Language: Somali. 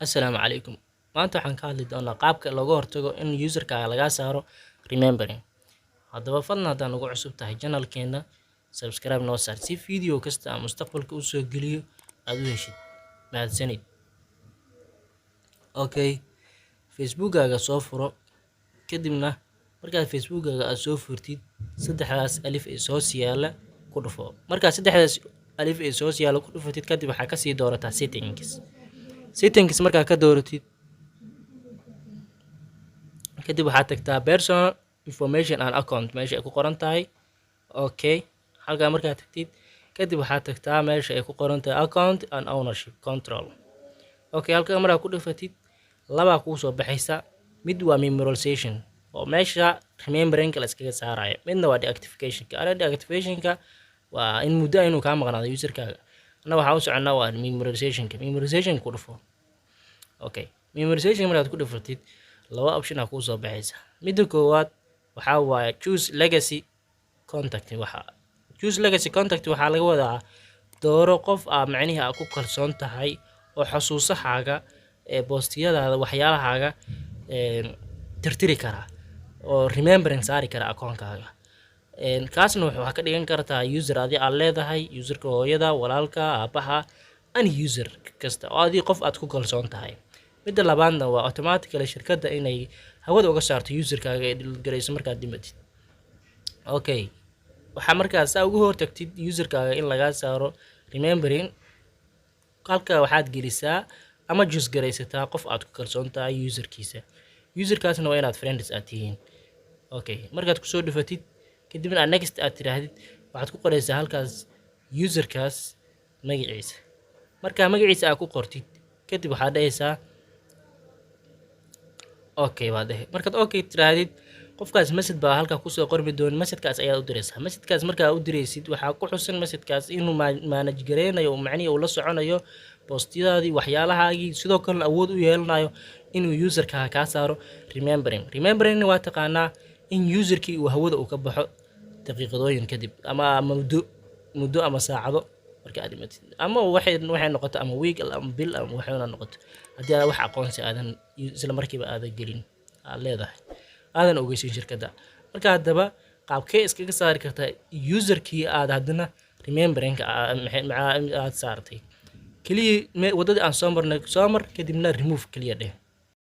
Assalaamu calaykum. Maanta waxaan ka hadli doonaa qaabka looga hortago in userkaaga lagaa saaro remembering. Haddaba fadlan, haddaan ugu cusub tahay channelkeena, subscribe noo saar si video kasta aan mustaqbalka usoo geliyo aad u heshid. Mahadsanid. Okay, Facebookkaaga soo furo. Kadibna markaad Facebookkaaga aad soo furtid, saddexdaas alif ee soo siyaala ku dhufo. Markaad saddexdaas alif ee soo siyaala ku dhufatid, kadib waxaa kasii doorataa settings. Settings markaa ka dooratid kadib, waxaad tagtaa personal information and account meesha ay ku qoran tahay. Okay, halkaa markaad tagtid kadib, waxaad tagtaa meesha ay ku qoran tahay account and ownership control. Okay, halkaa markaa ku dhufatid, labaa kuu soo baxaysa. Mid waa memorization oo meesha remembering la iskaga saarayo, midna waa deactivationka. Ana deactivationka waa in muddo inuu kaa maqnaado userkaaga. Anna waxaan u soconnaa waa memorizationka. Memorization ku dhufo. Okay, memorization markaad ku dhufatid, laba option aa kuu soo baxaysa. Midda koowaad waxaa waaye choose legacy contact. Waxa choose legacy contact waxaa laga wadaa dooro qof aa macnihii aa ku kalsoon tahay oo xusuusahaaga ee postiyadaada, waxyaalahaaga tirtiri karaa oo remembering saari kara akoonkaaga. Kaasna waxaa ka dhigan kartaa user adi aad leedahay, userka hooyada, walaalka, aabaha, any user kasta oo adii qof aad ku kalsoon tahay. Midda labaadna waa automatically shirkadda inay hawada uga saarto userkaaga ee delete garayso markaad dhimatid. Okay, waxaa markaas saa uga hortagtid userkaaga in lagaa saaro remembering, halka waxaad gelisaa ama choose garaysataa qof aad ku kalsoon tahay userkiisa. Userkaasna waa inaad friends aad tihiin. Okay, markaad kusoo dhufatid kadibna aad next aad tiraahdid, waxaad ku qoraysaa halkaas userkaas magaciisa. Markaa magaciisa aad ku qortid kadib, waxaad dhahaysaa okay baad dhehe. Markaad okay tiraahdid, qofkaas message baa halkaa kusoo qormi doona. Messagekaas ayaad u diraysaa. Messagekaas markaa u diraysid, waxaa ku xusan messagekaas inuu manage gareynayo oo macnihii uu la soconayo postiyadaadii, waxyaalahaagii, sidoo kalena awood u yeelanayo inuu userkaaga kaa saaro remembering. Remembering waa taqaanaa, in userkii uu hawada uu ka baxo daqiiqadooyin kadib ama muddo ama saacado marka aad dhimatid, ama waxay noqoto ama week ama bil ama waxayna noqoto, haddii aad wax aqoonsi aadan isla markiiba aadan gelin, aad leedahay, aadan ogeysin shirkadda. Marka haddaba qaabkee iskaga saari kartaa userkii aad haddana rememberinka aad saartay? Keliya waddadii aan soo marnay soo mar, kadibna remove keliya dheh.